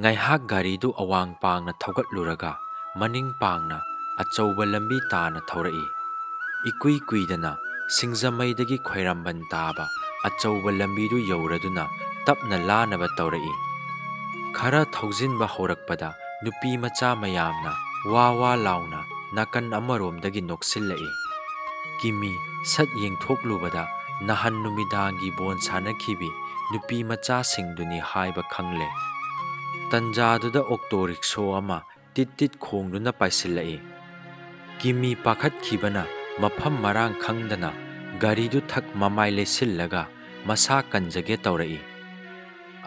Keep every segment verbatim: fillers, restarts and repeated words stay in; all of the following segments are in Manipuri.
ꯉꯥꯏꯍꯥꯛ ꯒꯥꯔꯤꯗꯨ ꯑꯋꯥꯡ ꯄꯥꯡꯅ ꯊꯧꯒꯠꯂꯨꯔꯒ ꯃꯅꯤꯡ ꯄꯥꯡꯅ ꯑꯆꯧꯕ ꯂꯝꯕꯤ ꯇꯥꯅ ꯊꯧꯔꯛꯏ꯫ ꯏꯀꯨꯏ ꯀꯨꯏꯗꯅ ꯁꯤꯡꯖꯃꯩꯗꯒꯤ ꯈ꯭ꯋꯥꯏꯔꯝꯕꯟ ꯇꯥꯕ ꯑꯆꯧꯕ ꯂꯝꯕꯤꯗꯨ ꯌꯧꯔꯗꯨꯅ ꯇꯞꯅ ꯂꯥꯅꯕ ꯇꯧꯔꯛꯏ꯫ ꯈꯔ ꯊꯧꯖꯤꯟꯕ ꯍꯧꯔꯛꯄꯗ ꯅꯨꯄꯤ ꯃꯆꯥ ꯃꯌꯥꯝꯅ ꯋꯥ ꯋꯥ ꯂꯥꯎꯅ ꯅꯥꯀꯟ ꯑꯃꯔꯣꯝꯗꯒꯤ ꯅꯣꯛꯁꯤꯜꯂꯛꯏ꯫ ꯀꯤꯃꯤ ꯁꯠ ꯌꯦꯡꯊꯣꯛꯂꯨꯕꯗ ꯅꯍꯥꯟ ꯅꯨꯃꯤꯗꯥꯡꯒꯤ ꯕꯣꯟ ꯁꯥꯟꯅꯈꯤꯕꯤ ꯅꯨꯄꯤ ꯃꯆꯥꯁꯤꯡꯗꯨꯅꯤ ꯍꯥꯏꯕ ꯈꯪꯂꯦ꯫ ꯇꯟꯖꯥꯗꯨꯗ ꯑꯣꯛꯇꯣ ꯔꯤꯛꯁꯣ ꯑꯃ ꯇꯤꯠ ꯇꯤꯠ ꯈꯣꯡꯗꯨꯅ ꯄꯥꯏꯁꯤꯜꯂꯛꯏ꯫ ꯀꯤꯃꯤ ꯄꯥꯈꯠꯈꯤꯕꯅ ꯃꯐꯝ ꯃꯔꯥꯡ ꯈꯪꯗꯅ ꯒꯥꯔꯤꯗꯨ ꯊꯛ ꯃꯃꯥꯏ ꯂꯩꯁꯤꯜꯂꯒ ꯃꯁꯥ ꯀꯟꯖꯒꯦ ꯇꯧꯔꯛꯏ꯫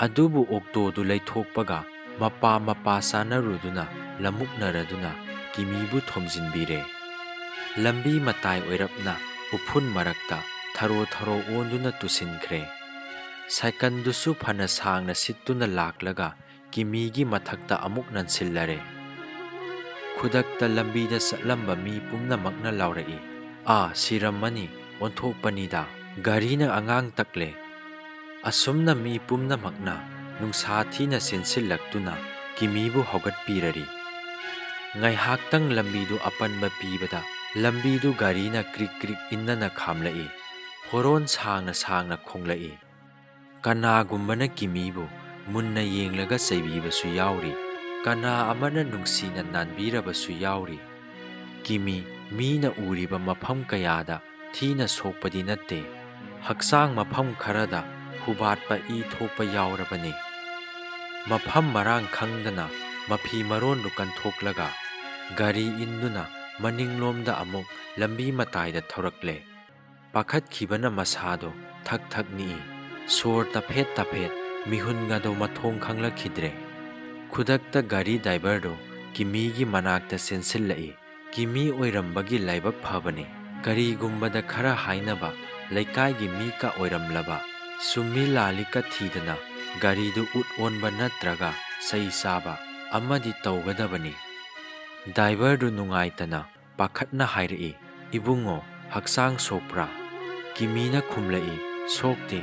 ꯑꯗꯨꯕꯨ ꯑꯣꯛꯇꯣꯗꯨ ꯂꯩꯊꯣꯛꯄꯒ ꯃꯄꯥ ꯃꯄꯥ ꯆꯥꯅꯔꯨꯗꯨꯅ ꯂꯃꯨꯛꯅꯔꯗꯨꯅ ꯀꯤꯃꯤꯕꯨ ꯊꯣꯝꯖꯤꯟꯕꯤꯔꯦ꯫ ꯂꯝꯕꯤ ꯃꯇꯥꯏ ꯑꯣꯏꯔꯞꯅ ꯎꯐꯨꯟ ꯃꯔꯛꯇ ꯊꯔꯣ ꯊꯔꯣ ꯑꯣꯟꯗꯨꯅ ꯇꯨꯁꯤꯟꯈ꯭ꯔꯦ꯫ ꯁꯥꯏꯀꯜꯗꯨꯁꯨ ꯐꯅ ꯁꯥꯡꯅ ꯁꯤꯠꯇꯨꯅ ꯂꯥꯛꯂꯒ ꯀꯤꯃꯤꯒꯤ ꯃꯊꯛꯇ ꯑꯃꯨꯛ ꯅꯟꯁꯤꯜꯂꯔꯦ꯫ ꯈꯨꯗꯛꯇ ꯂꯝꯕꯤꯗ ꯆꯠꯂꯝꯕ ꯃꯤ ꯄꯨꯝꯅꯃꯛꯅ ꯂꯥꯎꯔꯛꯏ, "ꯑꯥ, ꯁꯤꯔꯝꯃꯅꯤ, ꯑꯣꯟꯊꯣꯛꯄꯅꯤꯗ, ꯒꯥꯔꯤꯅ ꯑꯉꯥꯡ ꯇꯛꯂꯦ"꯫ ꯑꯁꯨꯝꯅ ꯃꯤ ꯄꯨꯝꯅꯃꯛꯅ ꯅꯨꯡꯁꯥ ꯊꯤꯅ ꯆꯦꯟꯁꯤꯜꯂꯛꯇꯨꯅ ꯀꯤꯃꯤꯕꯨ ꯍꯧꯒꯠꯄꯤꯔꯔꯤ꯫ ꯉꯥꯏꯍꯥꯛꯇꯪ ꯂꯝꯕꯤꯗꯨ ꯑꯄꯟꯕ ꯄꯤꯕꯗ ꯂꯝꯕꯤꯗꯨ ꯒꯥꯔꯤꯅ ꯀ꯭ꯔꯤꯛ ꯀ꯭ꯔꯤꯛ ꯏꯟꯅꯅ ꯈꯥꯝꯂꯛꯏ꯫ ꯍꯣꯔꯣꯟ ꯁꯥꯡꯅ ꯁꯥꯡꯅ ꯈꯣꯡꯂꯛꯏ꯫ ꯀꯅꯥꯒꯨꯝꯕꯅ ꯀꯤꯃꯤꯕꯨ ꯃꯨꯟꯅ ꯌꯦꯡꯂꯒ ꯆꯩꯕꯤꯕꯁꯨ ꯌꯥꯎꯔꯤ꯫ ꯀꯅꯥ ꯑꯃꯅ ꯅꯨꯡꯁꯤꯅ ꯅꯥꯟꯕꯤꯔꯕꯁꯨ ꯌꯥꯎꯔꯤ꯫ ꯀꯤꯃꯤ ꯃꯤꯅ ꯎꯔꯤꯕ ꯃꯐꯝ ꯀꯌꯥꯗ ꯊꯤꯅ ꯁꯣꯛꯄꯗꯤ ꯅꯠꯇꯦ꯫ ꯍꯛꯆꯥꯡ ꯃꯐꯝ ꯈꯔꯗ ꯍꯨꯕꯥꯠꯄ ꯏ ꯊꯣꯛꯄ ꯌꯥꯎꯔꯕꯅꯤ꯫ ꯃꯐꯝ ꯃꯔꯥꯡ ꯈꯪꯗꯅ ꯃꯐꯤ ꯃꯔꯣꯟꯗꯨ ꯀꯟꯊꯣꯛꯂꯒ ꯒꯥꯔꯤ ꯏꯟꯗꯨꯅ ꯃꯅꯤꯡꯂꯣꯝꯗ ꯑꯃꯨꯛ ꯂꯝꯕꯤ ꯃꯇꯥꯏꯗ ꯊꯧꯔꯛꯂꯦ꯫ ꯄꯥꯈꯠꯈꯤꯕꯅ ꯃꯁꯥꯗꯣ ꯊꯛ ꯊꯛ ꯅꯤꯛꯏ꯫ ꯁꯣꯔ ꯇꯐꯦꯠ ꯇꯐꯦꯠ, ꯃꯤꯍꯨꯟꯒꯗꯣ ꯃꯊꯣꯡ ꯈꯪꯂꯛꯈꯤꯗ꯭ꯔꯦ꯫ ꯈꯨꯗꯛꯇ ꯒꯥꯔꯤ ꯗ꯭ꯔꯥꯏꯚꯔꯗꯣ ꯀꯤꯃꯤꯒꯤ ꯃꯅꯥꯛꯇ ꯆꯦꯟꯁꯤꯜꯂꯛꯏ꯫ ꯀꯤꯃꯤ ꯑꯣꯏꯔꯝꯕꯒꯤ ꯂꯥꯏꯕꯛ ꯐꯕꯅꯤ꯫ ꯀꯔꯤꯒꯨꯝꯕꯗ ꯈꯔ ꯍꯥꯏꯅꯕ ꯂꯩꯀꯥꯏꯒꯤ ꯃꯤꯀ ꯑꯣꯏꯔꯝꯂꯕ ꯆꯨꯝꯃꯤ ꯂꯥꯜꯂꯤꯀ ꯊꯤꯗꯅ ꯒꯥꯔꯤꯗꯨ ꯎꯠ ꯑꯣꯟꯕ ꯅꯠꯇ꯭ꯔꯒ ꯆꯩ ꯆꯥꯕ ꯑꯃꯗꯤ ꯇꯧꯒꯗꯕꯅꯤ꯫ ꯗ꯭ꯔꯥꯏꯚꯔꯗꯨ ꯅꯨꯡꯉꯥꯏꯇꯅ ꯄꯥꯈꯠꯅ ꯍꯥꯏꯔꯛꯏ, "ꯏꯕꯨꯡꯉꯣ, ꯍꯛꯆꯥꯡ ꯁꯣꯛꯄ꯭ꯔꯥ?" ꯀꯤꯃꯤꯅ ꯈꯨꯝꯂꯛꯏ, "ꯁꯣꯛꯇꯦ"꯫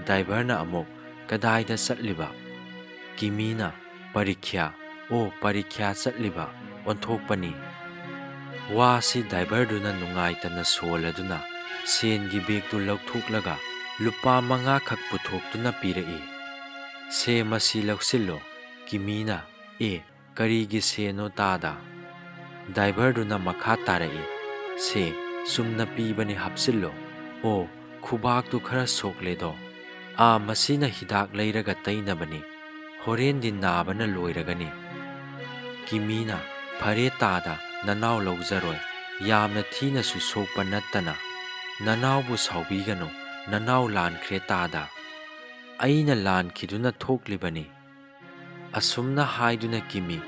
ꯗ꯭ꯔꯥꯏꯚꯔꯅ ꯑꯃꯨꯛ, "ꯀꯗꯥꯏꯗ ꯆꯠꯂꯤꯕ?" ꯀꯤꯃꯤꯅ, "ꯄꯔꯤꯈ꯭ꯌꯥ? ꯑꯣ, ꯄꯔꯤꯈ꯭ꯌꯥ ꯆꯠꯂꯤꯕ ꯑꯣꯟꯊꯣꯛꯄꯅꯤ꯫" ꯋꯥꯁꯤ ꯗ꯭ꯔꯥꯏꯚꯔꯗꯨꯅ ꯅꯨꯡꯉꯥꯏꯇꯅ ꯁꯣꯜꯂꯗꯨꯅ ꯁꯦꯟꯒꯤ ꯕꯦꯒꯇꯨ ꯂꯧꯊꯣꯛꯂꯒ ꯂꯨꯄꯥ ꯃꯉꯥꯈꯛ ꯄꯨꯊꯣꯛꯇꯨꯅ ꯄꯤꯔꯛꯏ꯫ "ꯁꯦ, ꯃꯁꯤ ꯂꯧꯁꯤꯜꯂꯣ꯫" ꯀꯤꯃꯤꯅ, "ꯑꯦ, ꯀꯔꯤꯒꯤ ꯁꯦꯟꯅꯣ ꯇꯥꯗ?" ꯗ꯭ꯔꯥꯏꯚꯔꯗꯨꯅ ꯃꯈꯥ ꯇꯥꯔꯛꯏ, "ꯁꯦ, ꯆꯨꯝꯅ ꯄꯤꯕꯅꯤ, ꯍꯥꯞꯆꯤꯜꯂꯣ꯫ ꯑꯣ, ꯈꯨꯕꯥꯛꯇꯨ ꯈꯔ ꯁꯣꯛꯂꯦꯗꯣ꯫ ꯑꯥ, ꯃꯁꯤꯅ ꯍꯤꯗꯥꯛ ꯂꯩꯔꯒ ꯇꯩꯅꯕꯅꯤ꯫ ꯍꯣꯔꯦꯟꯗꯤ ꯅꯥꯕꯅ ꯂꯣꯏꯔꯒꯅꯤ꯫" ꯀꯤꯃꯤꯅ, "ꯐꯔꯦ ꯇꯥꯗ, ꯅꯅꯥꯎ ꯂꯧꯖꯔꯣꯏ꯫ ꯌꯥꯝꯅ ꯊꯤꯅꯁꯨ ꯁꯣꯛꯄ ꯅꯠꯇꯅ꯫ ꯅꯅꯥꯎꯕꯨ ꯁꯥꯎꯕꯤꯒꯅꯨ, ꯅꯅꯥꯎ ꯂꯥꯟꯈ꯭ꯔꯦ ꯇꯥꯗ꯫ ꯑꯩꯅ ꯂꯥꯟꯈꯤꯗꯨꯅ ꯊꯣꯛꯂꯤꯕꯅꯤ꯫" ꯑꯁꯨꯝꯅ ꯍꯥꯏꯗꯨꯅ ꯀꯤꯃꯤ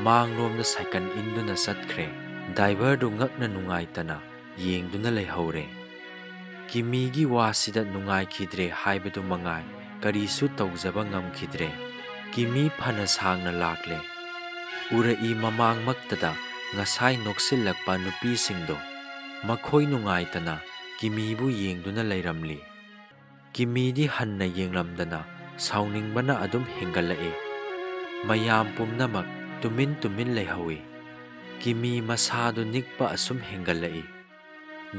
ꯃꯥꯡꯂꯣꯝꯗ ꯁꯥꯏꯀꯜ ꯏꯟꯗꯨꯅ ꯆꯠꯈ꯭ꯔꯦ꯫ ꯗ꯭ꯔꯥꯏꯚꯔꯗꯨ ꯉꯛꯅ ꯅꯨꯡꯉꯥꯏꯇꯅ ꯌꯦꯡꯗꯨꯅ ꯂꯩꯍꯧꯔꯦ꯫ ꯀꯤꯃꯤꯒꯤ ꯋꯥꯁꯤꯗ ꯅꯨꯡꯉꯥꯏꯈꯤꯗ꯭ꯔꯦ ꯍꯥꯏꯕꯗꯨ ꯃꯉꯥꯏ, ꯀꯔꯤꯁꯨ ꯇꯧꯖꯕ ꯉꯝꯈꯤꯗ꯭ꯔꯦ꯫ ꯀꯤꯃꯤ ꯐꯅ ꯁꯥꯡꯅ ꯂꯥꯛꯂꯦ꯫ ꯎꯔꯛꯏ ꯃꯃꯥꯡꯃꯛꯇꯗ ꯉꯁꯥꯏ ꯅꯣꯛꯁꯤꯜꯂꯛꯄ ꯅꯨꯄꯤꯁꯤꯡꯗꯣ꯫ ꯃꯈꯣꯏ ꯅꯨꯡꯉꯥꯏꯇꯅ ꯀꯤꯃꯤꯕꯨ ꯌꯦꯡꯗꯨꯅ ꯂꯩꯔꯝꯂꯤ꯫ ꯀꯤꯃꯤꯗꯤ ꯍꯟꯅ ꯌꯦꯡꯂꯝꯗꯅ ꯁꯥꯎꯅꯤꯡꯕꯅ ꯑꯗꯨꯝ ꯍꯦꯟꯒꯠꯂꯛꯏ꯫ ꯃꯌꯥꯝ ꯄꯨꯝꯅꯃꯛ ꯇꯨꯃꯤꯟ ꯇꯨꯃꯤꯟ ꯂꯩꯍꯧꯏ꯫ ꯀꯤꯃꯤ ꯃꯁꯥꯗꯨ ꯅꯤꯛꯄ ꯑꯁꯨꯝ ꯍꯦꯟꯒꯠꯂꯛꯏ꯫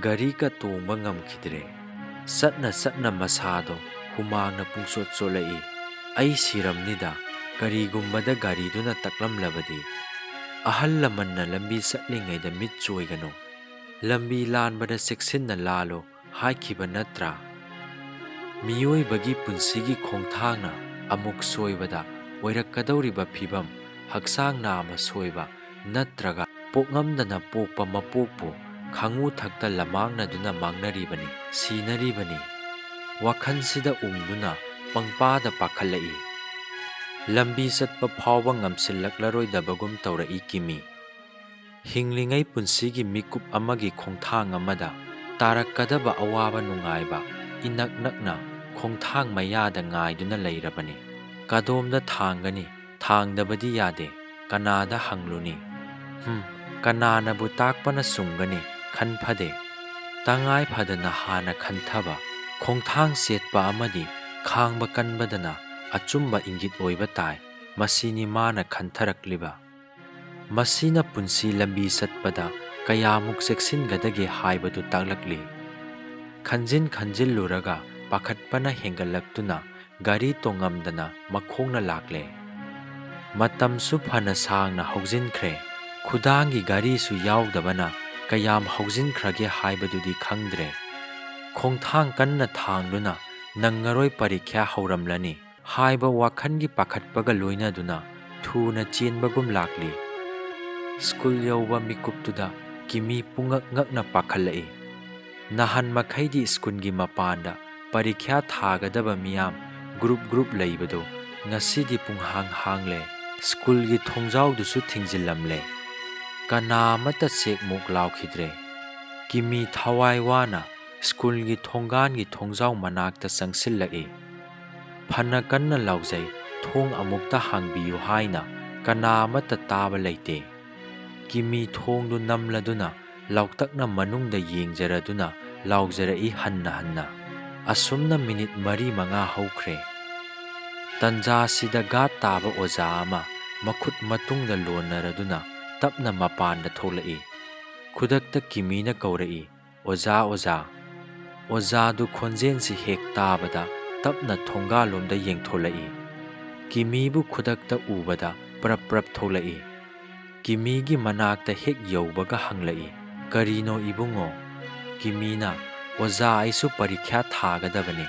ꯒꯥꯔꯤꯒ ꯇꯣꯡꯕ ꯉꯝꯈꯤꯗ꯭ꯔꯦ꯫ ꯆꯠꯅ ꯆꯠꯅ ꯃꯁꯥꯗꯣ ꯍꯨꯃꯥꯡꯅ ꯄꯨꯡꯆꯣꯠ ꯆꯣꯠꯂꯛꯏ꯫ "ꯑꯩ ꯁꯤꯔꯝꯅꯤꯗ, ꯀꯔꯤꯒꯨꯝꯕꯗ ꯒꯥꯔꯤꯗꯨꯅ ꯇꯛꯂꯝꯂꯕꯗꯤ꯫" ꯑꯍꯜ ꯂꯃꯟꯅ ꯂꯝꯕꯤ ꯆꯠꯂꯤꯉꯩꯗ ꯃꯤꯠ ꯆꯣꯏꯒꯅꯨ, ꯂꯝꯕꯤ ꯂꯥꯟꯕꯗ ꯆꯦꯛꯁꯤꯟꯅ ꯂꯥꯜꯂꯨ ꯍꯥꯏꯈꯤꯕ ꯅꯠꯇ꯭ꯔꯥ? ꯃꯤꯑꯣꯏꯕꯒꯤ ꯄꯨꯟꯁꯤꯒꯤ ꯈꯣꯡꯊꯥꯡꯅ ꯑꯃꯨꯛ ꯁꯣꯏꯕꯗ ꯑꯣꯏꯔꯛꯀꯗꯧꯔꯤꯕ ꯐꯤꯚꯝ, ꯍꯛꯆꯥꯡ ꯅꯥꯝꯃ ꯁꯣꯏꯕ ꯅꯠꯇ꯭ꯔꯒ ꯄꯣꯛꯉꯝꯗꯅ ꯄꯣꯛꯄ ꯃꯄꯣꯛꯄꯨ ꯈꯥꯉꯨ ꯊꯛꯇ ꯂꯃꯥꯡꯅꯗꯨꯅ ꯃꯥꯡꯅꯔꯤꯕꯅꯤ, ꯁꯤꯅꯔꯤꯕꯅꯤ꯫ ꯋꯥꯈꯜꯁꯤꯗ ꯎꯪꯗꯨꯅ ꯄꯪꯄꯥꯗ ꯄꯥꯈꯠꯂꯛꯏ꯫ ꯂꯝꯕꯤ ꯆꯠꯄ ꯐꯥꯎꯕ ꯉꯝꯁꯤꯜꯂꯛꯂꯔꯣꯏꯗꯕꯒꯨꯝ ꯇꯧꯔꯛꯏ ꯀꯤꯃꯤ꯫ ꯍꯤꯡꯂꯤꯉꯩ ꯄꯨꯟꯁꯤꯒꯤ ꯃꯤꯀꯨꯞ ꯑꯃꯒꯤ ꯈꯣꯡꯊꯥꯡ ꯑꯃꯗ ꯇꯥꯔꯛꯀꯗꯕ ꯑꯋꯥꯕ ꯅꯨꯡꯉꯥꯏꯕ ꯏꯅꯛ ꯅꯛꯅ ꯈꯣꯡꯊꯥꯡ ꯃꯌꯥꯗ ꯉꯥꯏꯗꯨꯅ ꯂꯩꯔꯕꯅꯤ꯫ ꯀꯗꯣꯝꯗ ꯊꯥꯡꯒꯅꯤ? ꯊꯥꯡꯗꯕꯗꯤ ꯌꯥꯗꯦ꯫ ꯀꯅꯥꯗ ꯍꯪꯂꯨꯅꯤ? ꯍꯨꯝ, ꯀꯅꯥꯅꯕꯨ ꯇꯥꯛꯄꯅ ꯆꯨꯝꯒꯅꯤ? ꯈꯟꯐꯗꯦ꯫ ꯇꯉꯥꯏ ꯐꯗꯅ ꯍꯥꯟꯅ ꯈꯟꯊꯕ, ꯈꯣꯡꯊꯥꯡ ꯆꯦꯠꯄ ꯑꯃꯗꯤ ꯈꯥꯡꯕ ꯀꯟꯕꯗꯅ ꯑꯆꯨꯝꯕ ꯏꯪꯒꯤꯠ ꯑꯣꯏꯕ ꯇꯥꯏ꯫ ꯃꯁꯤꯅꯤ ꯃꯥꯅ ꯈꯟꯊꯔꯛꯂꯤꯕ꯫ ꯃꯁꯤꯅ ꯄꯨꯟꯁꯤ ꯂꯝꯕꯤ ꯆꯠꯄꯗ ꯀꯌꯥꯃꯨꯛ ꯆꯦꯛꯁꯤꯟꯒꯗꯒꯦ ꯍꯥꯏꯕꯗꯨ ꯇꯥꯛꯂꯛꯂꯤ꯫ ꯈꯟꯖꯤꯟ ꯈꯟꯖꯤꯜꯂꯨꯔꯒ ꯄꯥꯈꯠꯄꯅ ꯍꯦꯟꯒꯠꯂꯛꯇꯨꯅ ꯒꯥꯔꯤ ꯇꯣꯡꯉꯝꯗꯅ ꯃꯈꯣꯡꯅ ꯂꯥꯛꯂꯦ꯫ ꯃꯇꯝꯁꯨ ꯐꯅ ꯁꯥꯡꯅ ꯍꯧꯖꯤꯟꯈ꯭ꯔꯦ꯫ ꯈꯨꯗꯥꯡꯒꯤ ꯘꯔꯤꯁꯨ ꯌꯥꯎꯗꯕꯅ ꯀꯌꯥꯝ ꯍꯧꯖꯤꯟꯈ꯭ꯔꯒꯦ ꯍꯥꯏꯕꯗꯨꯗꯤ ꯈꯪꯗ꯭ꯔꯦ꯫ ꯈꯣꯡꯊꯥꯡ ꯀꯟꯅ ꯊꯥꯡꯗꯨꯅ ꯅꯪꯉꯔꯣꯏ, ꯄꯔꯤꯈ꯭ꯌꯥ ꯍꯧꯔꯝꯂꯅꯤ ꯍꯥꯏꯕ ꯋꯥꯈꯜꯒꯤ ꯄꯥꯈꯠꯄꯒ ꯂꯣꯏꯅꯗꯨꯅ ꯊꯨꯅ ꯆꯦꯟꯕꯒꯨꯝ ꯂꯥꯛꯂꯤ꯫ ꯁ꯭ꯀꯨꯜ ꯌꯧꯕ ꯃꯤꯀꯨꯞꯇꯨꯗ ꯀꯤꯃꯤ ꯄꯨꯡꯉꯛ ꯉꯛꯅ ꯄꯥꯈꯠꯂꯛꯏ꯫ ꯅꯍꯥꯟ ꯃꯈꯩꯗꯤ ꯁ꯭ꯀꯨꯜꯒꯤ ꯃꯄꯥꯟꯗ ꯄꯔꯤꯈ꯭ꯌꯥ ꯊꯥꯒꯗꯕ ꯃꯤꯌꯥꯝ ꯒ꯭ꯔꯨꯞ ꯒ꯭ꯔꯨꯞ ꯂꯩꯕꯗꯨ ꯉꯁꯤꯗꯤ ꯄꯨꯡꯍꯥꯡ ꯍꯥꯡꯂꯦ꯫ ꯁ꯭ꯀꯨꯜꯒꯤ ꯊꯣꯡꯖꯥꯎꯗꯨꯁꯨ ꯊꯤꯡꯖꯤꯜꯂꯝꯂꯦ꯫ ꯀꯅꯥ ꯑꯃꯠꯇ ꯆꯦꯛ ꯃꯨꯛ ꯂꯥꯎꯈꯤꯗ꯭ꯔꯦ꯫ ꯀꯤꯃꯤ ꯊꯋꯥꯏ ꯋꯥꯅ ꯁ꯭ꯀꯨꯜꯒꯤ ꯊꯣꯡꯒꯥꯟꯒꯤ ꯊꯣꯡꯖꯥꯎ ꯃꯅꯥꯛꯇ ꯆꯪꯁꯤꯜꯂꯛꯏ꯫ ꯐꯅ ꯀꯟꯅ ꯂꯥꯎꯖꯩ, "ꯊꯣꯡ ꯑꯃꯨꯛꯇ ꯍꯥꯡꯕꯤꯌꯨ" ꯍꯥꯏꯅ꯫ ꯀꯅꯥ ꯑꯃꯠꯇ ꯇꯥꯕ ꯂꯩꯇꯦ꯫ ꯀꯤꯃꯤ ꯊꯣꯡꯗꯨ ꯅꯝꯂꯗꯨꯅ ꯂꯥꯎꯇꯛꯅ ꯃꯅꯨꯡꯗ ꯌꯦꯡꯖꯔꯗꯨꯅ ꯂꯥꯎꯖꯔꯛꯏ ꯍꯟꯅ ꯍꯟꯅ꯫ ꯑꯁꯨꯝꯅ ꯃꯤꯅꯤꯠ ꯃꯔꯤ ꯃꯉꯥ ꯍꯧꯈ꯭ꯔꯦ꯫ ꯇꯟꯖꯥꯁꯤꯗ ꯒꯥꯔꯗ ꯇꯥꯕ ꯑꯣꯖꯥ ꯑꯃ ꯃꯈꯨꯠ ꯃꯇꯨꯡꯗ ꯂꯣꯟꯅꯔꯗꯨꯅ ꯇꯞꯅ ꯃꯄꯥꯟꯗ ꯊꯣꯛꯂꯛꯏ꯫ ꯈꯨꯗꯛꯇ ꯀꯤꯃꯤꯅ ꯀꯧꯔꯛꯏ, "ꯑꯣꯖꯥ, ꯑꯣꯖꯥ!" ꯑꯣꯖꯥꯗꯨ ꯈꯣꯟꯖꯦꯜꯁꯤ ꯍꯦꯛ ꯇꯥꯕꯗ ꯇꯞꯅ ꯊꯣꯡꯒꯥꯜꯂꯣꯝꯗ ꯌꯦꯡꯊꯣꯛꯂꯛꯏ꯫ ꯀꯤꯃꯤꯕꯨ ꯈꯨꯗꯛꯇ ꯎꯕꯗ ꯄ꯭ꯔꯞ ꯄ꯭ꯔꯞ ꯊꯣꯛꯂꯛꯏ꯫ ꯀꯤꯃꯤꯒꯤ ꯃꯅꯥꯛꯇ ꯍꯦꯛ ꯌꯧꯕꯒ ꯍꯪꯂꯛꯏ, "ꯀꯔꯤꯅꯣ ꯏꯕꯨꯡꯉꯣ?" ꯀꯤꯃꯤꯅ, "ꯑꯣꯖꯥ, ꯑꯩꯁꯨ ꯄꯔꯤꯈ꯭ꯌꯥ ꯊꯥꯒꯗꯕꯅꯤ"꯫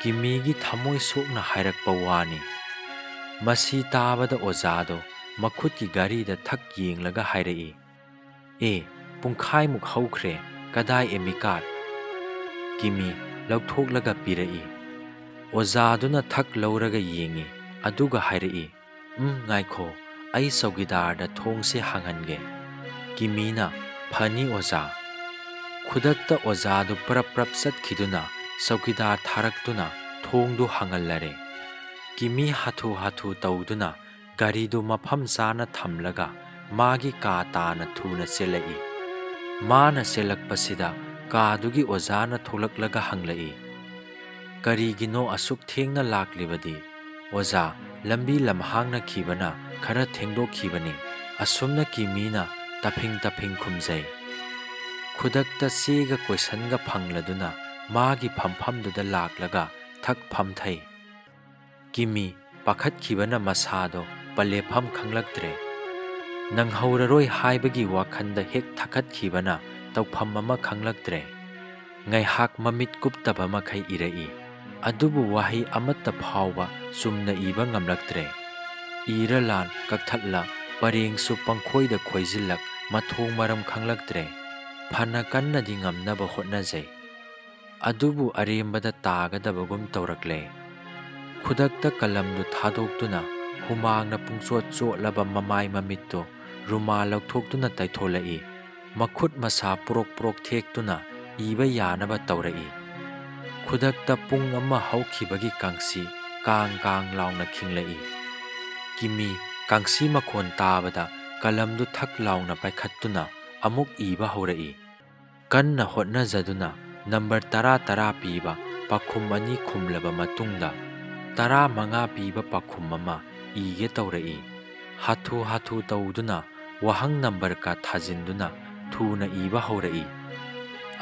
ꯀꯤꯃꯤꯒꯤ ꯊꯃꯣꯏ ꯁꯣꯛꯅ ꯍꯥꯏꯔꯛꯄ ꯋꯥꯅꯤ꯫ ꯃꯁꯤ ꯇꯥꯕꯗ ꯑꯣꯖꯥꯗꯣ ꯃꯈꯨꯠꯀꯤ ꯘꯔꯤꯗ ꯊꯛ ꯌꯦꯡꯂꯒ ꯍꯥꯏꯔꯛꯏ, "ꯑꯦ, ꯄꯨꯡꯈꯥꯏꯃꯨꯛ ꯍꯧꯈ꯭ꯔꯦ, ꯀꯗꯥꯏ ꯑꯦꯃꯤꯀꯥꯔꯗ?" ꯀꯤꯃꯤ ꯂꯧꯊꯣꯛꯂꯒ ꯄꯤꯔꯛꯏ꯫ ꯑꯣꯖꯥꯗꯨꯅ ꯊꯛ ꯂꯧꯔꯒ ꯌꯦꯡꯏ, ꯑꯗꯨꯒ ꯍꯥꯏꯔꯛꯏ, "ꯎꯝ, ꯉꯥꯏꯈꯣ, ꯑꯩ ꯆꯧꯀꯤꯗꯥꯔꯗ ꯊꯣꯡꯁꯦ ꯍꯥꯡꯍꯟꯒꯦ"꯫ ꯀꯤꯃꯤꯅ, "ꯐꯅꯤ ꯑꯣꯖꯥ"꯫ ꯈꯨꯗꯛꯇ ꯑꯣꯖꯥꯗꯨ ꯄ꯭ꯔꯞ ꯄ꯭ꯔꯞ ꯆꯠꯈꯤꯗꯨꯅ ꯆꯧꯀꯤꯗꯥꯔ ꯊꯥꯔꯛꯇꯨꯅ ꯊꯣꯡꯗꯨ ꯍꯥꯡꯍꯜꯂꯔꯦ꯫ ꯀꯤꯃꯤ ꯍꯥꯊꯨ ꯍꯥꯊꯨ ꯇꯧꯗꯨꯅ ꯒꯥꯔꯤꯗꯨ ꯃꯐꯝ ꯆꯥꯅ ꯊꯝꯂꯒ ꯃꯥꯒꯤ ꯀꯥ ꯇꯥꯅ ꯊꯨꯅ ꯆꯦꯜꯂꯛꯏ꯫ ꯃꯥꯅ ꯆꯦꯜꯂꯛꯄꯁꯤꯗ ꯀꯥꯗꯨꯒꯤ ꯑꯣꯖꯥꯅ ꯊꯣꯛꯂꯛꯂꯒ ꯍꯪꯂꯛꯏ, "ꯀꯔꯤꯒꯤꯅꯣ ꯑꯁꯨꯛ ꯊꯦꯡꯅ ꯂꯥꯛꯂꯤꯕꯗꯤ?" "ꯑꯣꯖꯥ, ꯂꯝꯕꯤ ꯂꯝꯍꯥꯡꯅꯈꯤꯕꯅ ꯈꯔ ꯊꯦꯡꯗꯣꯛꯈꯤꯕꯅꯤ," ꯑꯁꯨꯝꯅ ꯀꯤꯃꯤꯅ ꯇꯞꯐꯤꯡ ꯇꯞꯐꯤꯡ ꯈꯨꯝꯖꯩ꯫ ꯈꯨꯗꯛꯇ ꯆꯦꯒ ꯀꯣꯏꯁꯟꯒ ꯐꯪꯂꯗꯨꯅ ꯃꯥꯒꯤ ꯐꯝꯐꯝꯗꯨꯗ ꯂꯥꯛꯂꯒ ꯊꯛ ꯐꯝꯊꯩ꯫ ꯀꯤꯃꯤ ꯄꯥꯈꯠꯈꯤꯕꯅ ꯃꯁꯥꯗꯣ ꯄꯂꯦꯞꯐꯝ ꯈꯪꯂꯛꯇ꯭ꯔꯦ꯫ ꯅꯪꯍꯧꯔꯔꯣꯏ ꯍꯥꯏꯕꯒꯤ ꯋꯥꯈꯜꯗ ꯍꯦꯛ ꯊꯛꯀꯠꯈꯤꯕꯅ ꯇꯧꯐꯝ ꯑꯃ ꯈꯪꯂꯛꯇ꯭ꯔꯦ꯫ ꯉꯥꯏꯍꯥꯛ ꯃꯃꯤꯠ ꯀꯨꯞꯇꯕ ꯃꯈꯩ ꯏꯔꯛꯏ꯫ ꯑꯗꯨꯕꯨ ꯋꯥꯍꯩ ꯑꯃꯠꯇ ꯐꯥꯎꯕ ꯆꯨꯝꯅ ꯏꯕ ꯉꯝꯂꯛꯇ꯭ꯔꯦ꯫ ꯏꯔ ꯂꯥꯟ ꯀꯛꯊꯠꯂ, ꯄꯔꯦꯡꯁꯨ ꯄꯪꯈꯣꯏꯗ ꯈꯣꯏꯖꯤꯜꯂꯛ, ꯃꯊꯣꯡ ꯃꯔꯝ ꯈꯪꯂꯛꯇ꯭ꯔꯦ꯫ ꯐꯅ ꯀꯟꯅꯗꯤ ꯉꯝꯅꯕ ꯍꯣꯠꯅꯖꯩ꯫ ꯑꯗꯨꯕꯨ ꯑꯔꯦꯝꯕꯗ ꯇꯥꯒꯗꯕꯒꯨꯝ ꯇꯧꯔꯛꯂꯦ꯫ ꯈꯨꯗꯛꯇ ꯀꯂꯝꯗꯨ ꯊꯥꯗꯣꯛꯇꯨꯅ ꯍꯨꯃꯥꯡꯅ ꯄꯨꯡꯆꯣꯠ ꯆꯣꯠꯂꯕ ꯃꯃꯥꯏ ꯃꯃꯤꯠꯇꯨ ꯔꯨꯃꯥꯜ ꯂꯧꯊꯣꯛꯇꯨꯅ ꯇꯩꯊꯣꯂꯛꯏ꯫ ꯃꯈꯨꯠ ꯃꯁꯥ ꯄ꯭ꯔꯣꯛ ꯄ꯭ꯔꯣꯛ ꯊꯦꯛꯇꯨꯅ ꯏꯕ ꯌꯥꯅꯕ ꯇꯧꯔꯛꯏ꯫ ꯈꯨꯗꯛꯇ ꯄꯨꯡ ꯑꯃ ꯍꯧꯈꯤꯕꯒꯤ ꯀꯥꯡꯁꯤ ꯀꯥꯡ ꯀꯥꯡ ꯂꯥꯎꯅ ꯈꯤꯡꯂꯛꯏ꯫ ꯀꯤꯃꯤ ꯀꯥꯡꯁꯤ ꯃꯈꯣꯟ ꯇꯥꯕꯗ ꯀꯂꯝꯗꯨ ꯊꯛ ꯂꯥꯎꯅ ꯄꯥꯏꯈꯠꯇꯨꯅ ꯑꯃꯨꯛ ꯏꯕ ꯍꯧꯔꯛꯏ꯫ ꯀꯟꯅ ꯍꯣꯠꯅꯖꯗꯨꯅ ꯅꯝꯕꯔ ꯇꯔꯥ ꯇꯔꯥ ꯄꯤꯕ ꯄꯥꯈꯨꯝ ꯑꯅꯤ ꯈꯨꯝꯂꯕ ꯃꯇꯨꯡꯗ, ꯇꯔꯥꯃꯉꯥ ꯄꯤꯕ ꯄꯥꯈꯨꯝ ꯑꯃ ꯏꯒꯦ ꯇꯧꯔꯛꯏ꯫ ꯍꯥꯊꯨ ꯍꯥꯊꯨ ꯇꯧꯗꯨꯅ ꯋꯥꯍꯪ ꯅꯝꯕꯔ ꯀ ꯊꯥꯖꯤꯟꯗꯨꯅ ꯊꯨꯅ ꯏꯕ ꯍꯧꯔꯛꯏ꯫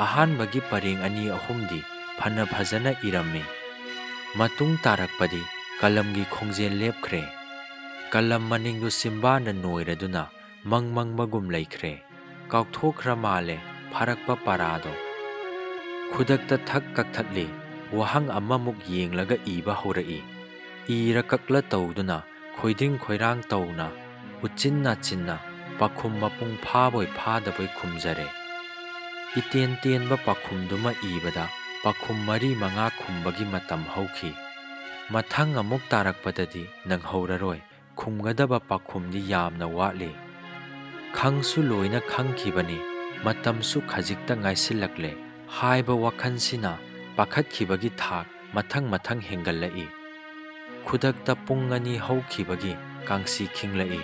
ꯑꯍꯥꯟꯕꯒꯤ ꯄꯔꯦꯡ ꯑꯅꯤ ꯑꯍꯨꯝꯗꯤ ꯐꯅ ꯐꯖꯅ ꯏꯔꯝꯃꯤ꯫ ꯃꯇꯨꯡ ꯇꯥꯔꯛꯄꯗꯤ ꯀꯂꯝꯒꯤ ꯈꯣꯡꯖꯦꯜ ꯂꯦꯞꯈ꯭ꯔꯦ꯫ ꯀꯂꯝ ꯃꯅꯤꯡꯗꯨ ꯆꯤꯝꯕꯥꯟꯗ ꯅꯣꯏꯔꯗꯨꯅ ꯃꯪ ꯃꯪꯕꯒꯨꯝ ꯂꯩꯈ꯭ꯔꯦ꯫ ꯀꯥꯎꯊꯣꯛꯈ꯭ꯔ ꯃꯥꯜꯂꯦ ꯐꯥꯔꯛꯄ ꯄꯔꯥꯗꯣ꯫ ꯈꯨꯗꯛꯇ ꯊꯛ ꯀꯛꯊꯠꯂꯤ, ꯋꯥꯍꯪ ꯑꯃꯃꯨꯛ ꯌꯦꯡꯂꯒ ꯏꯕ ꯍꯧꯔꯛꯏ꯫ ꯏꯔ ꯀꯛꯂ ꯇꯧꯗꯨꯅ ꯈꯣꯏꯗꯤꯡ ꯈꯣꯏꯔꯥꯡ ꯇꯧꯅ ꯎꯆꯤꯟ ꯅꯥꯆꯤꯟꯅ ꯄꯥꯈꯨꯝ ꯃꯄꯨꯡ ꯐꯥꯕꯣꯏ ꯐꯥꯗꯕꯣꯏ ꯈꯨꯝꯖꯔꯦ꯫ ꯏꯇꯦꯟ ꯇꯦꯟꯕ ꯄꯥꯈꯨꯝꯗꯨꯃ ꯏꯕꯗ ꯄꯥꯈꯨꯝ ꯃꯔꯤ ꯃꯉꯥ ꯈꯨꯝꯕꯒꯤ ꯃꯇꯝ ꯍꯧꯈꯤ꯫ ꯃꯊꯪ ꯑꯃꯨꯛ ꯇꯥꯔꯛꯄꯗꯗꯤ ꯅꯪꯍꯧꯔꯔꯣꯏ꯫ ꯈꯨꯝꯒꯗꯕ ꯄꯥꯈꯨꯝꯗꯤ ꯌꯥꯝꯅ ꯋꯥꯠꯂꯤ꯫ ꯈꯪꯁꯨ ꯂꯣꯏꯅ ꯈꯪꯈꯤꯕꯅꯤ, ꯃꯇꯝꯁꯨ ꯈꯖꯤꯛꯇ ꯉꯥꯏꯁꯤꯜꯂꯛꯂꯦ ꯍꯥꯏꯕ ꯋꯥꯈꯜꯁꯤꯅ ꯄꯥꯈꯠꯈꯤꯕꯒꯤ ꯊꯥꯛ ꯃꯊꯪ ꯃꯊꯪ ꯍꯦꯟꯒꯠꯂꯛꯏ꯫ ꯈꯨꯗꯛꯇ ꯄꯨꯡ ꯑꯅꯤ ꯍꯧꯈꯤꯕꯒꯤ ꯀꯥꯡꯁꯤ ꯈꯤꯡꯂꯛꯏ꯫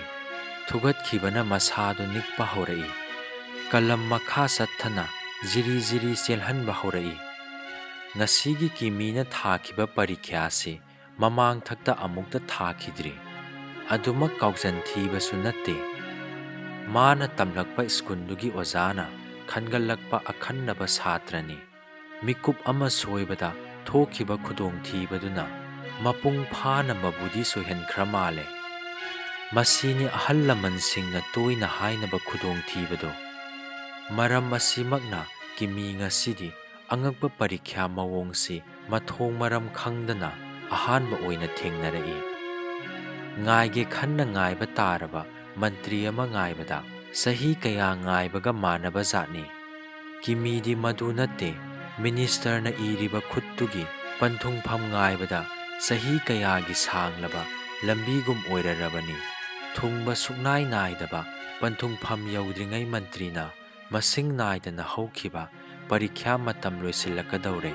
ꯊꯨꯒꯠꯈꯤꯕꯅ ꯃꯁꯥꯗꯨ ꯅꯤꯛꯄ ꯍꯧꯔꯛꯏ꯫ ꯀꯂꯝ ꯃꯈꯥ ꯆꯠꯊꯅ ꯖꯤꯔꯤ ꯖꯤꯔꯤ ꯆꯦꯜꯍꯟꯕ ꯍꯧꯔꯛꯏ꯫ ꯉꯁꯤꯒꯤ ꯀꯤꯃꯤꯅ ꯊꯥꯈꯤꯕ ꯄꯔꯤꯈ꯭ꯌꯥꯁꯤ ꯃꯃꯥꯡꯊꯛꯇ ꯑꯃꯨꯛꯇ ꯊꯥꯈꯤꯗ꯭ꯔꯤ꯫ ꯑꯗꯨꯃꯛ ꯀꯥꯎꯖꯟ ꯊꯤꯕꯁꯨ ꯅꯠꯇꯦ꯫ ꯃꯥꯅ ꯇꯝꯂꯛꯄ ꯁ꯭ꯀꯨꯜꯗꯨꯒꯤ ꯑꯣꯖꯥꯅ ꯈꯟꯒꯠꯂꯛꯄ ꯑꯈꯟꯅꯕ ꯁꯥꯇ꯭ꯔꯅꯤ꯫ ꯃꯤꯀꯨꯞ ꯑꯃ ꯁꯣꯏꯕꯗ ꯊꯣꯛꯈꯤꯕ ꯈꯨꯗꯣꯡꯊꯤꯕꯗꯨꯅ ꯃꯄꯨꯡ ꯐꯥꯅ ꯃꯕꯨꯗꯤ ꯁꯣꯏꯍꯟꯈ꯭ꯔ ꯃꯥꯜꯂꯦ꯫ ꯃꯁꯤꯅꯤ ꯑꯍꯜ ꯂꯃꯟꯁꯤꯡꯅ ꯇꯣꯏꯅ ꯍꯥꯏꯅꯕ ꯈꯨꯗꯣꯡꯊꯤꯕꯗꯣ꯫ ꯃꯔꯝ ꯑꯁꯤꯃꯛꯅ ꯀꯤꯃꯤ ꯉꯁꯤꯗꯤ ꯑꯉꯛꯄ ꯄꯔꯤꯈ꯭ꯌꯥ ꯃꯑꯣꯡꯁꯤ ꯃꯊꯣꯡ ꯃꯔꯝ ꯈꯪꯗꯅ ꯑꯍꯥꯟꯕ ꯑꯣꯏꯅ ꯊꯦꯡꯅꯔꯛꯏ꯫ ꯉꯥꯏꯒꯦ ꯈꯟꯅ ꯉꯥꯏꯕ ꯇꯥꯔꯕ ꯃꯟꯇ꯭ꯔꯤ ꯑꯃ ꯉꯥꯏꯕꯗ ꯆꯍꯤ ꯀꯌꯥ ꯉꯥꯏꯕꯒ ꯃꯥꯟꯅꯕ ꯖꯥꯠꯅꯤ꯫ ꯀꯤꯃꯤꯗꯤ ꯃꯗꯨ ꯅꯠꯇꯦ, ꯃꯤꯅꯤꯁꯇꯔꯅ ꯏꯔꯤꯕ ꯈꯨꯠꯇꯨꯒꯤ ꯄꯟꯊꯨꯡꯐꯝ ꯉꯥꯏꯕꯗ ꯆꯍꯤ ꯀꯌꯥꯒꯤ ꯁꯥꯡꯂꯕ ꯂꯝꯕꯤꯒꯨꯝ ꯑꯣꯏꯔꯔꯕꯅꯤ꯫ ꯊꯨꯡꯕ ꯁꯨꯛꯅꯥꯏ ꯅꯥꯏꯗꯕ ꯄꯟꯊꯨꯡꯐꯝ ꯌꯧꯗ꯭ꯔꯤꯉꯩ ꯃꯟꯇ꯭ꯔꯤꯅ ꯃꯁꯤꯡ ꯅꯥꯏꯗꯅ ꯍꯧꯈꯤꯕ ꯄꯔꯤꯈ꯭ꯌꯥ ꯃꯇꯝ ꯂꯣꯏꯁꯤꯜꯂꯛꯀꯗꯧꯔꯦ꯫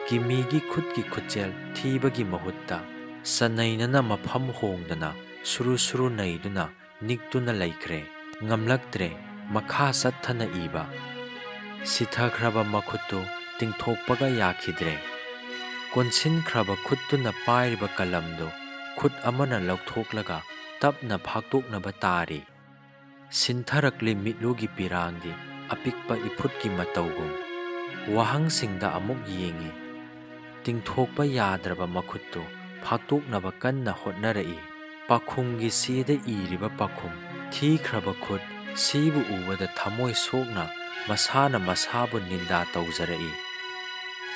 ꯀꯤꯃꯤꯒꯤ ꯈꯨꯠꯀꯤ ꯈꯨꯠꯆꯦꯜ ꯊꯤꯕꯒꯤ ꯃꯍꯨꯠꯇ ꯆꯅꯩꯅꯅ ꯃꯐꯝ ꯍꯣꯡꯗꯅ ꯁꯨꯔꯨ ꯁꯨꯔꯨ ꯅꯩꯗꯨꯅ ꯅꯤꯛꯇꯨꯅ ꯂꯩꯈ꯭ꯔꯦ꯫ ꯉꯝꯂꯛꯇ꯭ꯔꯦ ꯃꯈꯥ ꯆꯠꯊꯅ ꯏꯕ꯫ ꯁꯤꯊꯈ꯭ꯔꯕ ꯃꯈꯨꯠꯇꯨ ꯇꯤꯡꯊꯣꯛꯄꯒ ꯌꯥꯈꯤꯗ꯭ꯔꯦ꯫ ꯀꯣꯟꯁꯤꯟꯈ꯭ꯔꯕ ꯈꯨꯠꯇꯨꯅ ꯄꯥꯏꯔꯤꯕ ꯀꯂꯝꯗꯨ ꯈꯨꯠ ꯑꯃꯅ ꯂꯧꯊꯣꯛꯂꯒ ꯇꯞꯅ ꯐꯥꯛꯇꯣꯛꯅꯕ ꯇꯥꯔꯤ꯫ ꯁꯤꯟꯊꯔꯛꯂꯤ ꯃꯤꯠꯂꯨꯒꯤ ꯄꯤꯔꯥꯡꯗꯤ ꯑꯄꯤꯛꯄ ꯏꯐꯨꯠꯀꯤ ꯃꯇꯧꯒꯨꯝ꯫ ꯋꯥꯍꯪꯁꯤꯡꯗ ꯑꯃꯨꯛ ꯌꯦꯡꯏ꯫ ꯇꯤꯡꯊꯣꯛꯄ ꯌꯥꯗ꯭ꯔꯕ ꯃꯈꯨꯠꯇꯨ ꯐꯥꯛꯇꯣꯛꯅꯕ ꯀꯟꯅ ꯍꯣꯠꯅꯔꯛꯏ꯫ ꯄꯥꯈꯨꯝꯒꯤ ꯆꯦꯗ ꯏꯔꯤꯕ ꯄꯥꯈꯨꯝ ꯊꯤꯈ꯭ꯔꯕ ꯈꯨꯠ ꯁꯤꯕꯨ ꯎꯕꯗ ꯊꯃꯣꯏ ꯁꯣꯛꯅ ꯃꯁꯥꯅ ꯃꯁꯥꯕꯨ ꯅꯤꯟꯗꯥ ꯇꯧꯖꯔꯛꯏ꯫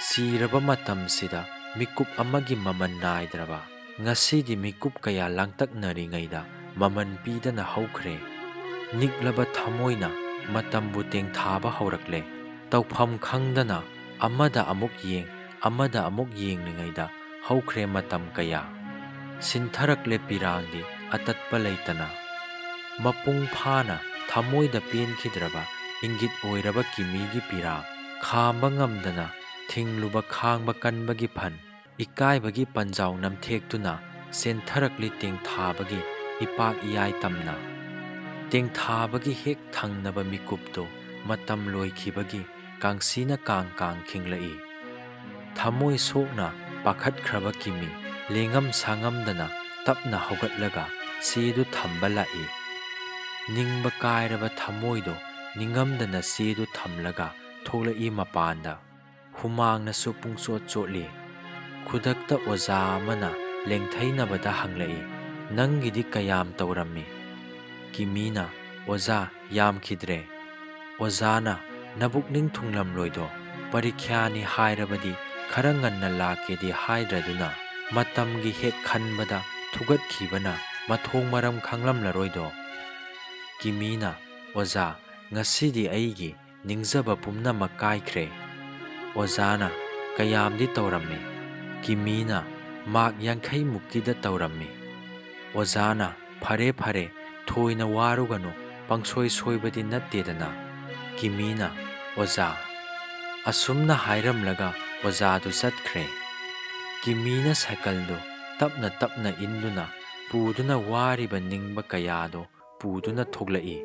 ꯁꯤꯔꯕ ꯃꯇꯝꯁꯤꯗ ꯃꯤꯀꯨꯞ ꯑꯃꯒꯤ ꯃꯃꯜ ꯅꯥꯏꯗ꯭ꯔꯕ꯫ ꯉꯁꯤꯗꯤ ꯃꯤꯀꯨꯞ ꯀꯌꯥ ꯂꯥꯡꯇꯛꯅꯔꯤꯉꯩꯗ ꯃꯃꯜ ꯄꯤꯗꯅ ꯍꯧꯈ꯭ꯔꯦ꯫ ꯅꯤꯛꯂꯕ ꯊꯃꯣꯏꯅ ꯃꯇꯝꯕꯨ ꯇꯦꯡꯊꯥꯕ ꯍꯧꯔꯛꯂꯦ꯫ ꯇꯧꯐꯝ ꯈꯪꯗꯅ ꯑꯃꯗ ꯑꯃꯨꯛ ꯌꯦꯡ, ꯑꯃꯗ ꯑꯃꯨꯛ ꯌꯦꯡꯂꯤꯉꯩꯗ ꯍꯧꯈ꯭ꯔꯦ ꯃꯇꯝ ꯀꯌꯥ꯫ ꯁꯤꯟꯊꯔꯛꯂꯦ ꯄꯤꯔꯥꯡꯗꯤ ꯑꯇꯠꯄ ꯂꯩꯇꯅ꯫ ꯃꯄꯨꯡ ꯐꯥꯅ ꯊꯃꯣꯏꯗ ꯄꯦꯟꯈꯤꯗ꯭ꯔꯕ ꯏꯪꯒꯤꯠ ꯑꯣꯏꯔꯕ ꯀꯤꯃꯤꯒꯤ ꯄꯤꯔꯥꯡ꯫ ꯈꯥꯝꯕ ꯉꯝꯗꯅ ꯊꯤꯡꯂꯨꯕ ꯈꯥꯡꯕ ꯀꯟꯕꯒꯤ ꯐꯟ꯫ ꯏꯀꯥꯏꯕꯒꯤ ꯄꯟꯖꯥꯎ ꯅꯝꯊꯦꯛꯇꯨꯅ ꯆꯦꯟꯊꯔꯛꯂꯤ ꯇꯦꯡꯊꯥꯕꯒꯤ ꯏꯄꯥꯛ ꯏꯌꯥꯏ ꯇꯝꯅ꯫ ꯇꯦꯡꯊꯥꯕꯒꯤ ꯍꯦꯛ ꯊꯪꯅꯕ ꯃꯤꯀꯨꯞꯇꯨ ꯃꯇꯝ ꯂꯣꯏꯈꯤꯕꯒꯤ ꯀꯥꯡꯁꯤꯅ ꯀꯥꯡ ꯀꯥꯡ ꯈꯤꯡꯂꯛꯏ꯫ ꯊꯃꯣꯏ ꯁꯣꯛꯅ ꯄꯥꯈꯠꯈ꯭ꯔꯕ ꯀꯤꯃꯤ ꯂꯦꯡꯉꯝ ꯁꯥꯉꯝꯗꯅ ꯇꯞꯅ ꯍꯧꯒꯠꯂꯒ ꯆꯦꯗꯨ ꯊꯝꯕ ꯂꯥꯛꯏ꯫ ꯅꯤꯡꯕ ꯀꯥꯏꯔꯕ ꯊꯃꯣꯏꯗꯣ ꯅꯤꯡꯉꯝꯗꯅ ꯆꯦꯗꯨ ꯊꯝꯂꯒ ꯊꯣꯛꯂꯛꯏ ꯃꯄꯥꯟꯗ꯫ ꯍꯨꯃꯥꯡꯅꯁꯨ ꯄꯨꯡꯆꯣꯠ ꯆꯣꯠꯂꯤ꯫ ꯈꯨꯗꯛꯇ ꯑꯣꯖꯥ ꯑꯃꯅ ꯂꯦꯡꯊꯩꯅꯕꯗ ꯍꯪꯂꯛꯏ, "ꯅꯪꯒꯤꯗꯤ ꯀꯌꯥꯝ ꯇꯧꯔꯝꯃꯤ?" ꯀꯤꯃꯤꯅ, "ꯑꯣꯖꯥ, ꯌꯥꯝꯈꯤꯗ꯭ꯔꯦ꯫" ꯑꯣꯖꯥꯅ, "ꯅꯕꯨꯛꯅꯤꯡ ꯊꯨꯡꯂꯝꯂꯣꯏꯗꯣ, ꯄꯔꯤꯈ꯭ꯌꯥꯅꯤ ꯍꯥꯏꯔꯕꯗꯤ ꯈꯔ ꯉꯟꯅ ꯂꯥꯛꯀꯦꯗꯤ ꯍꯥꯏꯗ꯭ꯔꯗꯨꯅ, ꯃꯇꯝꯒꯤ ꯍꯦꯛ ꯈꯟꯕꯗ ꯊꯨꯒꯠꯈꯤꯕꯅ ꯃꯊꯣꯡ ꯃꯔꯝ ꯈꯪꯂꯝꯂꯔꯣꯏꯗꯣ?" ꯀꯤꯃꯤꯅ, "ꯑꯣꯖꯥ, ꯉꯁꯤꯗꯤ ꯑꯩꯒꯤ ꯅꯤꯡꯖꯕ ꯄꯨꯝꯅꯃꯛ ꯀꯥꯏꯈ꯭ꯔꯦ꯫" ꯑꯣꯖꯥꯅ, "ꯀꯌꯥꯝꯗꯤ ꯇꯧꯔꯝꯃꯤ?" ꯀꯤꯃꯤꯅ, "ꯃꯥꯔꯛ ꯌꯥꯡꯈꯩ ꯃꯨꯛꯀꯤꯗ ꯇꯧꯔꯝꯃꯤ꯫" ꯑꯣꯖꯥꯅ, "ꯐꯔꯦ, ꯐꯔꯦ, ꯊꯣꯏꯅ ꯋꯥꯔꯨꯒꯅꯨ, ꯄꯪꯁꯣꯏ ꯁꯣꯏꯕꯗꯤ ꯅꯠꯇꯦꯗꯅ꯫" ꯀꯤꯃꯤꯅ, "ꯑꯣꯖꯥ꯫" ꯑꯁꯨꯝꯅ ꯍꯥꯏꯔꯝꯂꯒ ꯑꯣꯖꯥꯗꯨ ꯆꯠꯈ꯭ꯔꯦ꯫ ꯀꯤꯃꯤꯅ ꯁꯥꯏꯀꯜꯗꯨ ꯇꯞꯅ ꯇꯞꯅ ꯏꯟꯗꯨꯅ ꯄꯨꯗꯨꯅ ꯋꯥꯔꯤꯕ ꯅꯤꯡꯕ ꯀꯌꯥꯗꯣ ꯄꯨꯗꯨꯅ ꯊꯣꯛꯂꯛꯏ꯫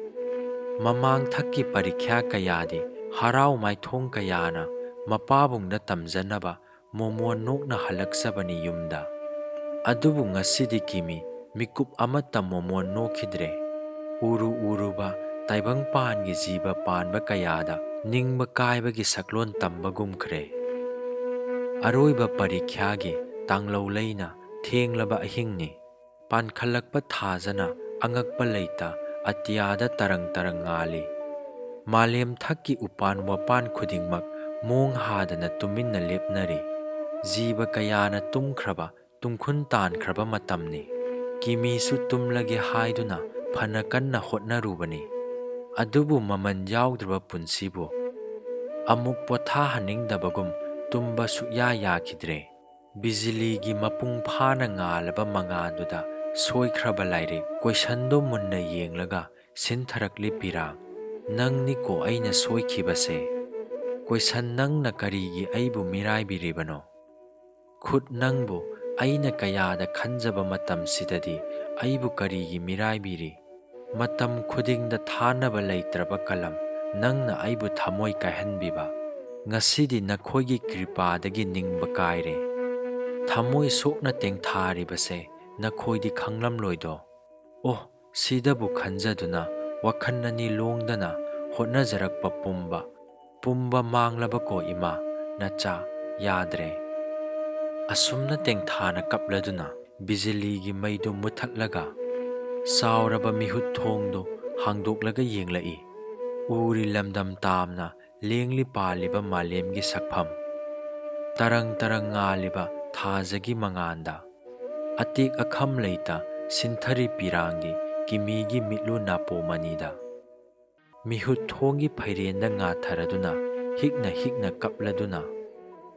ꯃꯃꯥꯡ ꯊꯛꯀꯤ ꯄꯔꯤꯈ꯭ꯌꯥ ꯀꯌꯥꯗꯤ ꯍꯔꯥꯎ ꯃꯥꯏꯊꯣꯡ ꯀꯌꯥꯅ ꯃꯄꯥꯕꯨꯡꯗ ꯇꯝꯖꯅꯕ ꯃꯣꯃꯣꯟ ꯅꯣꯛꯅ ꯍꯜꯂꯛꯆꯕꯅꯤ ꯌꯨꯝꯗ꯫ ꯑꯗꯨꯕꯨ ꯉꯁꯤꯗꯤ ꯀꯤꯃꯤ ꯃꯤꯀꯨꯞ ꯑꯃꯠꯇ ꯃꯣꯃꯣꯟ ꯅꯣꯛꯈꯤꯗ꯭ꯔꯦ꯫ ꯎꯔꯨ ꯎꯔꯨꯕ ꯇꯥꯏꯕꯪꯄꯥꯟꯒꯤ ꯖꯤꯕ ꯄꯥꯟꯕ ꯀꯌꯥꯗ ꯅꯤꯡꯕ ꯀꯥꯏꯕꯒꯤ ꯁꯛꯂꯣꯟ ꯇꯝꯕꯒꯨꯝꯈ꯭ꯔꯦ꯫ ꯑꯔꯣꯏꯕ ꯄꯔꯤꯈ꯭ꯌꯥꯒꯤ ꯇꯥꯡꯂꯧ ꯂꯩꯅ ꯊꯦꯡꯂꯕ ꯑꯍꯤꯡꯅꯤ꯫ ꯄꯥꯟꯈꯠꯂꯛꯄ ꯊꯥꯖꯅ ꯑꯉꯛꯄ ꯂꯩꯇ ꯑꯇꯤꯌꯥꯗ ꯇꯔꯪ ꯇꯔꯪ ꯉꯥꯜꯂꯤ꯫ ꯃꯥꯂꯦꯝ ꯊꯛꯀꯤ ꯎꯄꯥꯟ ꯋꯥꯄꯥꯟ ꯈꯨꯗꯤꯡꯃꯛ ꯃꯣꯡ ꯍꯥꯗꯅ ꯇꯨꯃꯤꯟꯅ ꯂꯦꯞꯅꯔꯤ꯫ ꯖꯤꯕ ꯀꯌꯥꯅ ꯇꯨꯝꯈ꯭ꯔꯕ, ꯇꯨꯝꯈꯨꯟ ꯇꯥꯟꯈ꯭ꯔꯕ ꯃꯇꯝꯅꯤ꯫ ꯀꯤꯃꯤꯁꯨ ꯇꯨꯝꯂꯒꯦ ꯍꯥꯏꯗꯨꯅ ꯐꯅ ꯀꯟꯅ ꯍꯣꯠꯅꯔꯨꯕꯅꯤ꯫ ꯑꯗꯨꯕꯨ ꯃꯃꯜ ꯌꯥꯎꯗ꯭ꯔꯕ ꯄꯨꯟꯁꯤꯕꯨ ꯑꯃꯨꯛ ꯄꯣꯊꯥꯍꯟꯅꯤꯡꯗꯕꯒꯨꯝ ꯇꯨꯝꯕ ꯁꯨꯛꯌꯥ ꯌꯥꯈꯤꯗ꯭ꯔꯦ꯫ ꯕꯤꯖꯤꯂꯤꯒꯤ ꯃꯄꯨꯡ ꯐꯥꯅ ꯉꯥꯜꯂꯕ ꯃꯉꯥꯜꯗꯨꯗ ꯁꯣꯏꯈ꯭ꯔꯕ ꯂꯥꯏꯔꯤꯛ ꯀꯣꯏꯁꯟꯗꯨ ꯃꯨꯟꯅ ꯌꯦꯡꯂꯒ ꯁꯤꯟꯊꯔꯛꯂꯤ ꯄꯤꯔꯥꯡ꯫ "ꯅꯪꯅꯤꯀꯣ ꯑꯩꯅ ꯁꯣꯏꯈꯤꯕꯁꯦ꯫ ꯀꯣꯏꯁꯟ, ꯅꯪꯅ ꯀꯔꯤꯒꯤ ꯑꯩꯕꯨ ꯃꯤꯔꯥꯏꯕꯤꯔꯤꯕꯅꯣ? ꯈꯨꯠ, ꯅꯪꯕꯨ ꯑꯩꯅ ꯀꯌꯥꯗ ꯈꯟꯖꯕ ꯃꯇꯝꯁꯤꯗꯗꯤ ꯑꯩꯕꯨ ꯀꯔꯤꯒꯤ ꯃꯤꯔꯥꯏꯕꯤꯔꯤ? ꯃꯇꯝ ꯈꯨꯗꯤꯡꯗ ꯊꯥꯅꯕ ꯂꯩꯇ꯭ꯔꯕ ꯀꯂꯝ, ꯅꯪꯅ ꯑꯩꯕꯨ ꯊꯃꯣꯏ ꯀꯥꯏꯍꯟꯕꯤꯕ꯫ ꯉꯁꯤꯗꯤ ꯅꯈꯣꯏꯒꯤ ꯀ꯭ꯔꯤꯄꯥꯗꯒꯤ ꯅꯤꯡꯕ ꯀꯥꯏꯔꯦ꯫ ꯊꯃꯣꯏ ꯁꯣꯛꯅ ꯇꯦꯡꯊꯥꯔꯤꯕꯁꯦ ꯅꯈꯣꯏꯗꯤ ꯈꯪꯂꯝꯂꯣꯏꯗꯣ꯫ ꯑꯣ, ꯁꯤꯗꯕꯨ ꯈꯟꯖꯗꯨꯅ ꯋꯥꯈꯜ ꯑꯅꯤ ꯂꯣꯡꯗꯅ ꯍꯣꯠꯅꯖꯔꯛꯄ ꯄꯨꯝꯕ, ꯄꯨꯝꯕ ꯃꯥꯡꯂꯕꯀꯣ ꯏꯃꯥ, ꯅꯆꯥ ꯌꯥꯗ꯭ꯔꯦ꯫ ꯑꯁꯨꯝꯅ ꯇꯦꯡꯊꯥꯅ ꯀꯞꯂꯗꯨꯅ ꯕꯤꯖꯂꯤꯒꯤ ꯃꯩꯗꯨ ꯃꯨꯊꯠꯂꯒ ꯆꯥꯎꯔꯕ ꯃꯤꯍꯨꯠ ꯊꯣꯡꯗꯨ ꯍꯥꯡꯗꯣꯛꯂꯒ ꯌꯦꯡꯂꯛꯏ꯫ ꯎꯔꯤ ꯂꯝꯗꯝ ꯇꯥꯝꯅ ꯂꯦꯡꯂꯤ ꯄꯥꯜꯂꯤꯕ ꯃꯥꯂꯦꯝꯒꯤ ꯁꯛꯐꯝ, ꯇꯔꯪ ꯇꯔꯪ ꯉꯥꯜꯂꯤꯕ ꯊꯥꯖꯒꯤ ꯃꯉꯥꯟꯗ, ꯑꯇꯦꯛ ꯑꯈꯝ ꯂꯩꯇ ꯁꯤꯟꯊꯔꯤ ꯄꯤꯔꯥꯡꯒꯤ ꯀꯤꯃꯤꯒꯤ ꯃꯤꯠꯂꯨ ꯅꯥꯄꯣꯝ ꯑꯅꯤꯗ꯫ ꯃꯤꯍꯨꯠ ꯊꯣꯡꯒꯤ ꯐꯩꯔꯦꯟꯗ ꯉꯥꯊꯔꯗꯨꯅ, ꯍꯤꯛꯅ ꯍꯤꯛꯅ ꯀꯞꯂꯗꯨꯅ,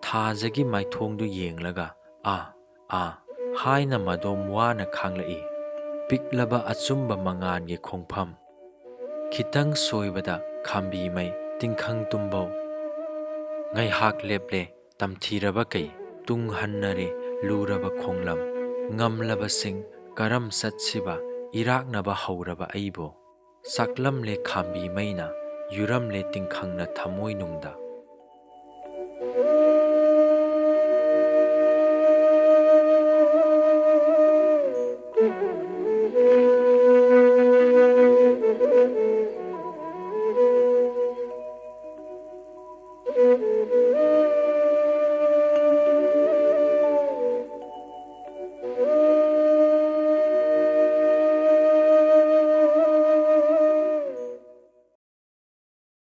ꯊꯥꯖꯒꯤ ꯃꯥꯏꯊꯣꯡꯗꯨ ꯌꯦꯡꯂꯒ, "ꯑꯥ, ꯑꯥ" ꯍꯥꯏꯅ ꯃꯗꯣꯝ ꯋꯥꯅ ꯈꯥꯡꯂꯛꯏ꯫ ꯄꯤꯛꯂꯕ ꯑꯆꯨꯝꯕ ꯃꯉꯥꯜꯒꯤ ꯈꯣꯡꯐꯝ꯫ ꯈꯤꯇꯪ ꯁꯣꯏꯕꯗ ꯈꯥꯝꯕꯤ ꯃꯩ ꯇꯤꯡꯈꯪ ꯇꯨꯝꯕꯧ꯫ ꯉꯥꯏꯍꯥꯛ ꯂꯦꯞꯂꯦ ꯇꯝꯊꯤꯔꯕ ꯀꯩ, ꯇꯨꯡ ꯍꯟꯅꯔꯦ ꯂꯨꯔꯕ ꯈꯣꯡꯂꯝ꯫ ꯉꯝꯂꯕꯁꯤꯡ ꯀꯔꯝ ꯆꯠꯁꯤꯕ ꯏꯔꯥꯛꯅꯕ ꯍꯧꯔꯕ ꯑꯩꯕꯨ꯫ ꯆꯥꯛꯂꯝꯂꯦ ꯈꯥꯝꯕꯤ ꯃꯩꯅ, ꯌꯨꯔꯝꯂꯦ ꯇꯤꯡꯈꯪꯅ ꯊꯃꯣꯏꯅꯨꯡꯗ꯫